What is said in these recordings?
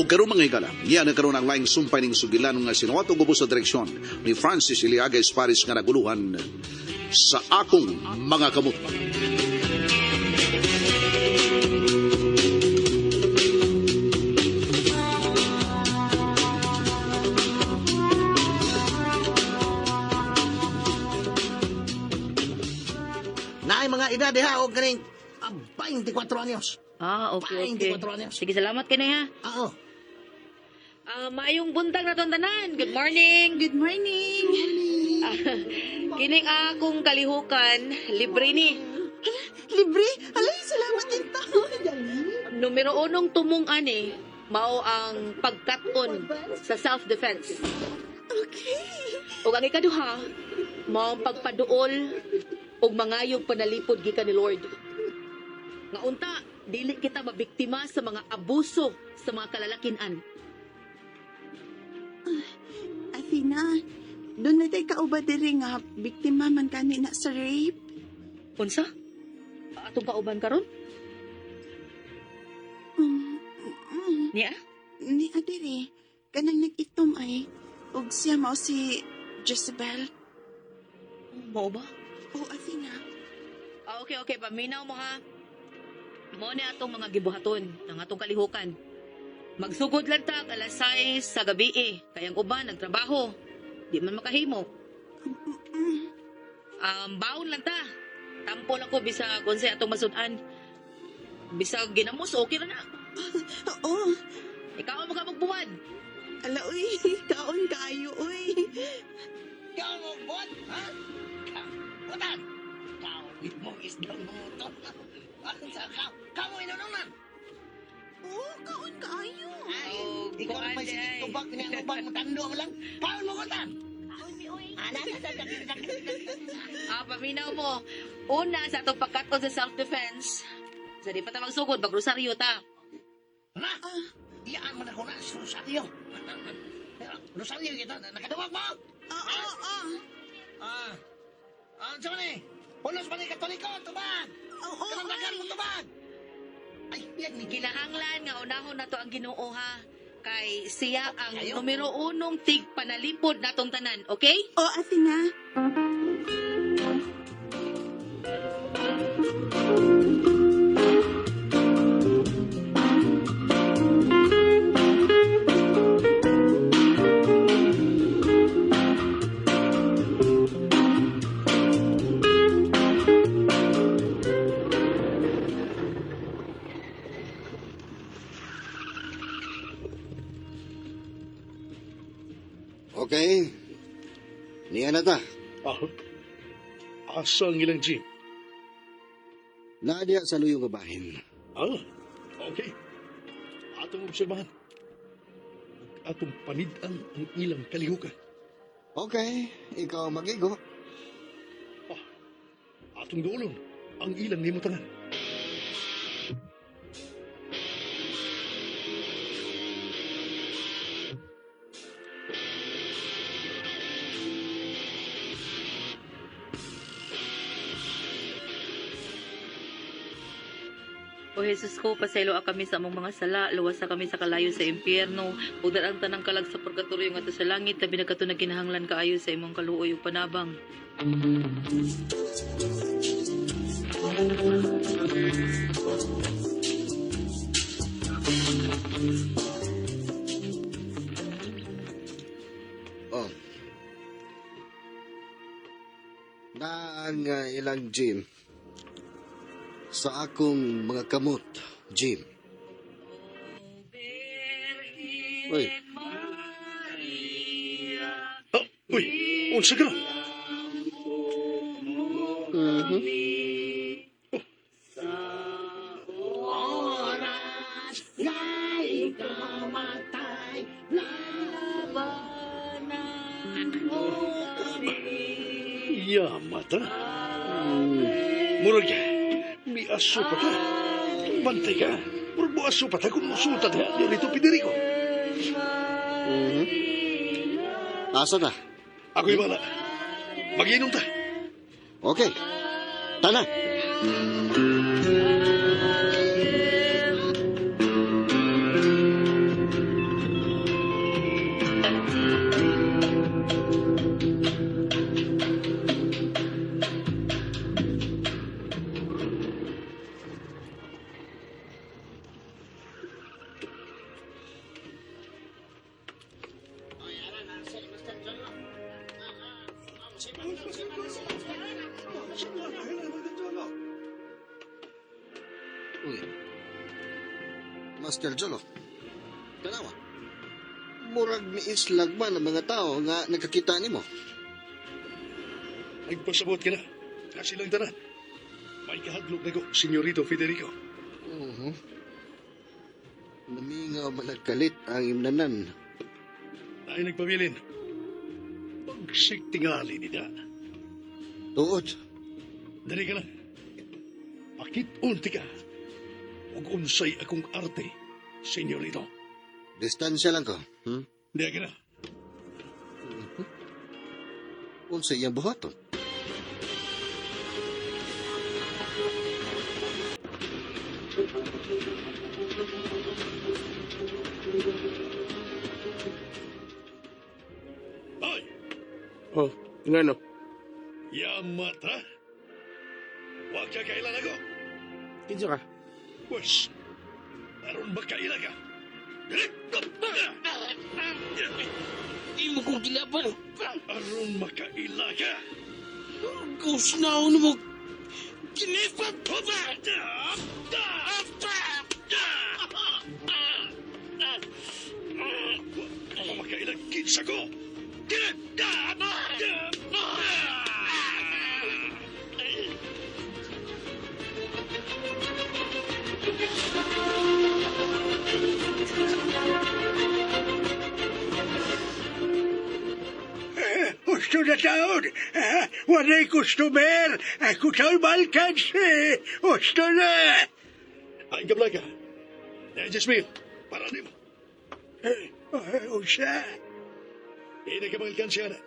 O karon, mga higala, niya na karon ang laing sumpay ning sugilan nga sinuwat og ubos sa direksyon ni Francis Iliaga Esparis nga naguluhan Sa Akong Mga Kamot. Naay mga edad diha og kaning 24 anyos. Ah, okay. 24 anyos. Sige, salamat kini ha. Oo. Ah, maayong buntag na tanan. Good morning. Good morning. Ah, kining akong kalihukan, libre ni. Libre? Alay, salamat din tao. Numero unong tumong ani, mao ang pagkat-on sa self-defense. Okay. Ug ang ikaduha, mao ang pagpaduol ug mangayog panalipod gikan ni Lord. Nga unta, dili kita mabiktima sa mga abuso sa mga kalalakinan. Athena, doon na tayo kauba diri nga biktima man kani na sa rape. Unsa? Atong kauban karon? Niya? Ni adiri, kanang nag-itom ay, ug siya mao si Jezebel. Mao ba? O Athena, Ah, okay. Paminaw mo ha. Mo ni atong mga gibuhaton ang atong kalihukan. Magsugod lang ta alas 6 sa gabi eh. Kayang uban nagtrabaho. Di man makahimo. Baon lang ta. Tampo lang ko bisag unsay atong masud-an. Bisag ginamos okay ra na. oo, Ikaw ang makamagbuwad. ala uy, kaon kaayo uy. Ikaw mo bot, ha? Butan. Kau mo isdang moto. Sa ka, kamo inununan. Oo, kaon kaayo. Ay, Oh, ikaw kuan pa di sige ay. tubak ni ang ubang mutando mo lang. Kaon mo butan. Ana, Ah, paminaw mo. Una sa atong pagkat-on sa self-defense. Sa di pa ta magsugod, magrosaryo ta. Na. Iyaan mo na ko na Rosario. Rosario kita nakaduwag mo. Oo, oo, Ah. Ah, sa ni? Pulos pa ni Katoliko, tubag. oo, Kanang dagan mo ay. tubag. Ay, yan ni Kinahanglan nga unahon nato ang Ginoo ha. Kay siya ang Ayo. numero unong tig panalipod natong tanan, okay? Oo, Athena. Okay. Niya na ta. Ah, asa ang ilang jeep? Nadia sa luyong babahin. Ah, okay. Atong obserbahan. Atong panidan ang ilang kalihukan. Okay, ikaw magigo. Atong duolon ang ilang nimutangan. O Jesus ko, pasaylo kami sa among mga sala, luwasa kami sa kalayo sa impyerno, ug ang tanang kalag sa purgatorio ngadto sa langit, tabi na kato nagkinahanglan kaayo sa imong kaluoy ug panabang. Oh. Na ang ilang gym. Sa akong mga kamot, gym. Uy, Ah, uy, unsa ka na? Oras na ikamatay Yamata. Murag, mi aso pa ka. Bantay ka. Murag mo aso pa ta kung musulta diha. Dito, Federico. Asa na? Ako'y bala. Magiinom ta. Okay. Tana. Uy. Master Jolo, tanawa. Murag miislag man ang mga tao nga nagkakita nimo. Nagpasabot ka na. Na silang tanan. May kahadlok na ko, Senyorito Federico. Mhm. Namingaw man nagkalit ang imnanan. Ay nagpabilin. Pagsiktingali nila. Tuod, Dali ka na. Pakit-unti ka. Ug unsay akong arte, Senyorito. distansya lang ko. Hmm? Diya ka na. Unsa iyang buhaton? Ay! Oh, ngano? Yamat, ha? Huwag ka kailan ako. Kinsa ka? Pwes, aron makaila ka. Dali! Di mo kong gilaban. Aron makaila ka. Ghost na ako mo. Gilipan pa ba? Huwag ka makaila kinsa ko. Gusto na taon. Walay customer. Ako taon malkansi. Gusto na. Ay, kablaga. Eh, Jasmine, para nimo. Eh, Unsa? Di na ka mga na.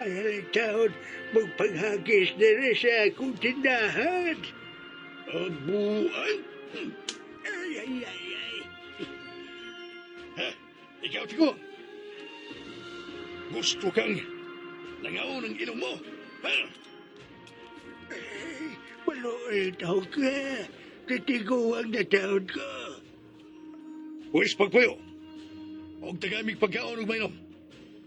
Ay, ang taon, magpanghagis diri sa akong tindahan. Abuan. Ay, ay, ay, ay. Ha? Ikaw, Tiko. Gusto kang langaon ang ilong mo. Ha? Ay, maluoy daw ka. Titiguang na taon ko. Huwis pagpuyo. Huwag tagamig pagkaon ug mainom.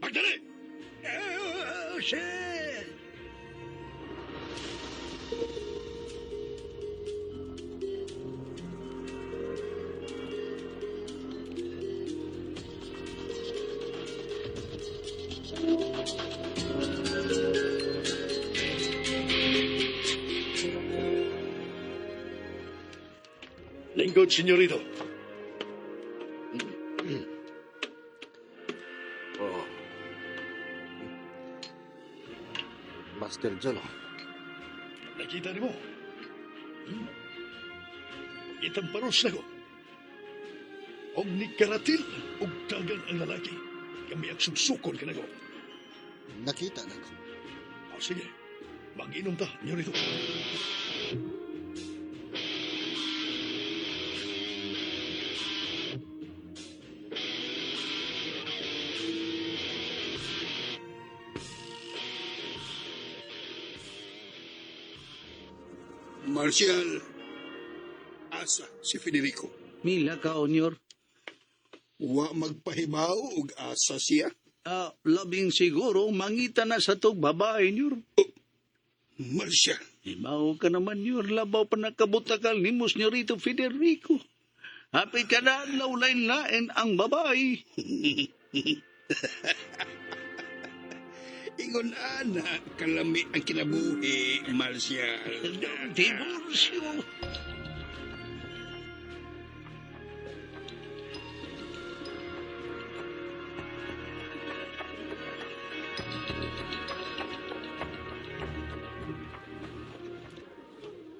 Pagdali! Oh, sir. Lingkod, senyorito. Oh. Master Jolo, Nakita ni mo. Itamparos na ko. Og ni karatil, og dagan ang lalaki. Kami ang sugsukon ka na ko. nakita na ko. O sige, mag-inom ta, senyorito. Marcial, asa si Federico. Mila ka, Onyor. Wa magpahimaw og asa siya. Ah, labing siguro, mangita na sa tog babae, Nyor. Marcial, Imaw ka naman, Nyor. Labaw pa nakabutakal ni Senyorito Federico. Happy ka na, laulain-lain ang babae. ingon ana kalami ang kinabuhi, Marcial. Divorcio.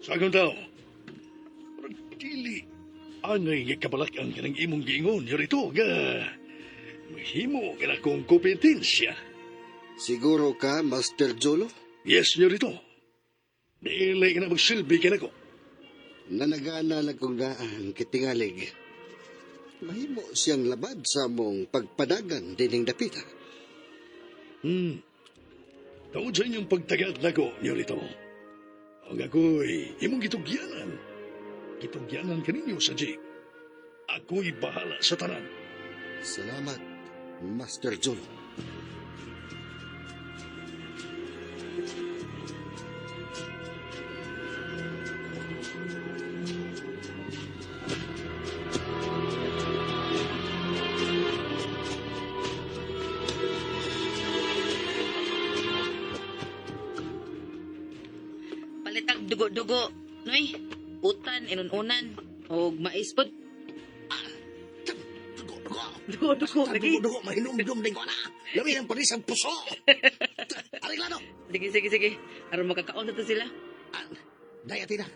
Sa akong tao, parang dili angay nga kabalak-an ka ng imong giingon, senyorito, nga mahimo ka na kong kompetensya. Siguro ka, Master Jolo? Yes, senyorito. Dili ka na magsilbi ka na ko. Nanagana lang kong daan kitingalig. Mahimo siyang labad sa mong pagpadagan dining dapita. Tungod sa inyong pagtagad na ko, senyorito. Ang ako'y imong gitugyanan. Gitugyanan kaninyo sa jeep. Ako'y bahala sa tanan. Salamat, Master Jolo. Dugo, noy. Utan, inununan. Og mais pod. Dugo, dugo. Dugo, dugo, lagi. Dugo, dugo, mahinumdum din ko na. Labi ang paris ang puso. Areglado. Sige, sige, sige. Aron makakaon na to sila. Ah, Daya, tina.